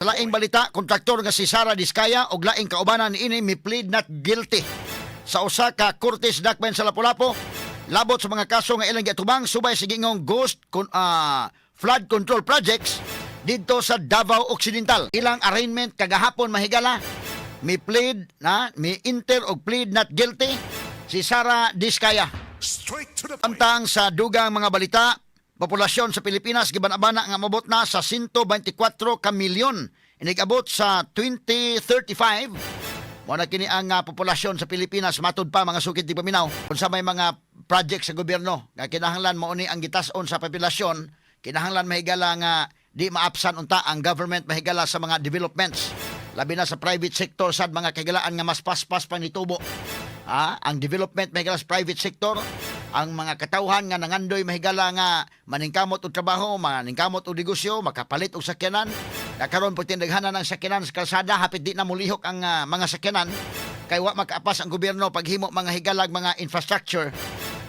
Sa laing balita, kontraktor nga si Sara Diskaya og laing kaubanan niini mi plead not guilty sa usa ka korte sa Dakbayan sa Lapu-Lapu labot sa mga kaso nga ilang giatubang subay sa giingong ghost flood control projects didto sa Davao Occidental. Ilang arraignment kagahapon, mahigala, mi plead na mi enter og plead not guilty si Sara Diskaya. Straight to the point. Samtang sa dugang mga balita, populasyon sa Pilipinas gibanabana nga mabot na sa 124 ka milyon inig-abot sa 2035. Mao na kini ang populasyon sa Pilipinas matud pa, mga sukit di paminaw. Kung sa may mga project sa gobyerno nga kinahanglan mao ni ang gitas-on sa populasyon, kinahanglan, mahigala, nga di maapsan unta ang government, mahigala, sa mga developments. Labi na sa private sector sad, mga kahigalaan, nga mas paspas pa nitubo. Ang development, mahigala, sa private sector, ang mga katawhan nga nangandoy, mahigala, nga maningkamot og trabaho, maningkamot og negosyo, makapalit og sakyanan. Na karon po tindaghanan ang sakyanan sa kalsada, hapit di na mulihok ang mga sakyanan kay wa makaapas ang gobyerno paghimo mga higalag mga infrastructure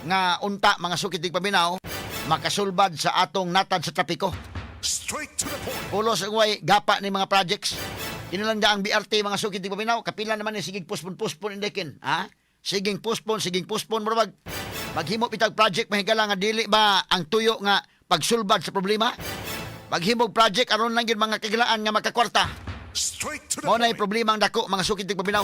nga unta, mga sukit tig paminaw, makasulbad sa atong natad sa trapiko. Straight to the point. Pulos ang way gapa ni mga projects. Kini lang ang BRT, mga sukit tig paminaw, kapila naman ni sigig postpone postpone indekin, ha? Siging postpone, siging postpone, murag maghimo bitag project, mahigala, nga dili ba ang tuyo nga pagsulbad sa problema? Maghimog project aron lang gyud, mga kagilaan, nga makakwarta. Straight to the Mao na point. problema ang dako, mga sukit tig paminaw.